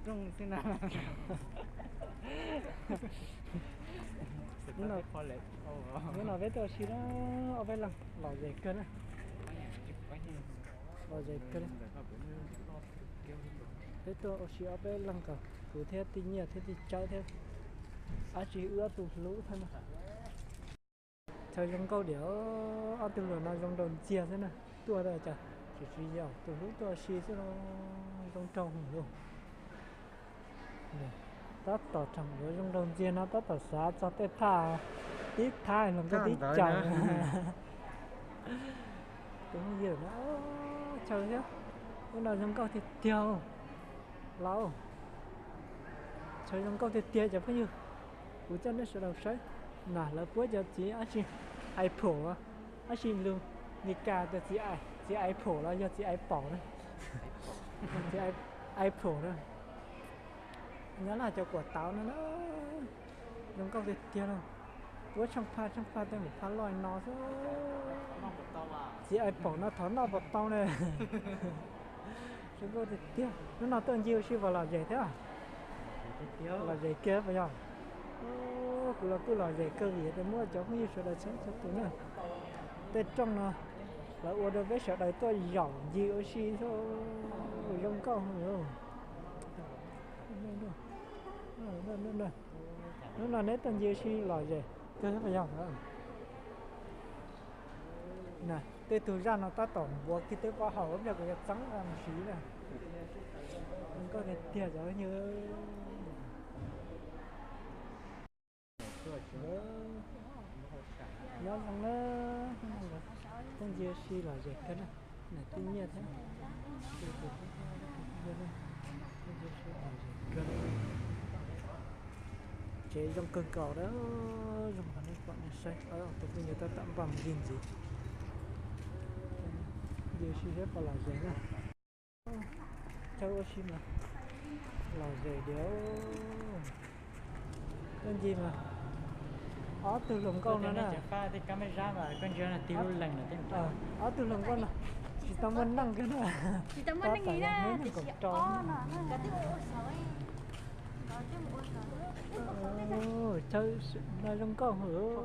Rooj xwb na. Hnub no peb tuaj ua si na, ob peb leeg lom zem kawg na. Lom zem kawg li. Peb tuaj ua si ob peb leeg kom kuv thiab tij Nyiaj thiab tij Tsawb thiab dab tsi wb ob tug hlub thiab na. Chaw zoo nkauj diam, ob tug hluas no zoo nraug ntxiag xwb na. Tuaj tas cas tsis tsis yog tus hlub tuaj ua si xwb los zoo nraug heev lauj. Tab tom rheem yuav zoo nraug ntxiag no tab tom xav txog tej thaj tib thaj hluas nkauj tib caug. Tus phooj ywg no chaw thiab, ub no zoo nkauj tiag tiag lauj. Chaw zoo nkauj tiag tiag cov phooj ywg. Kuv coj nej sawv daws saib na, lawv puab cov txiv dab tsi, Apple, dab tsi lus Meskas tias txiv, txiv Apple los yog txiv Apple na. Txiv Apple na. Nyob Laj cov kuam tauv no na, zoo nkauj tiag tiag lauj. Puab tshooj phaj tshooj phaj tej mus phaj loj no xwb. Txiv Apple no thov noj puas tau ne. Zoo nkauj tiag tiag. Hnub no tuaj ncig ua si puas lom zem thiab? Lom zem kiag puas yog? Kuv los kuj lom zem kawg vim tias muaj cov phooj ywg sawv daws txhua txhua tus na. Tej rooj no lawv ua rau peb sawv daws tuaj zaum ncig ua si xwb, zoo nkauj heev. Hnub no neb tuaj ncig ua si lom zem kawg thiab puas yog? Tej tug zaj no tab tom npuav kiag tej pob hauv, ib pliag kuv yuav txeeb mus siv na. Zoo nkauj tiag tiag cov phooj ywg. Nyob zoo na, tuaj ncig ua si lom zem kawg na, niam tij Nyiaj thiab. Tsev zoo kawg nkaus na, zoo qhov nej pom nej saib, ob tug phooj ywg tab tom npaj mus ncig ntxiv. Ncig ua si thiab puas lom zem na. Chaw ua si mas lom zem diam. Tuaj ncig mas ob tug hluas nkauj no na. Ob tug hluas nkauj no tsis tau muaj neej kiag na. Tab tom yog hnub nees nkaum rau. Chaw no zoo nkauj heev.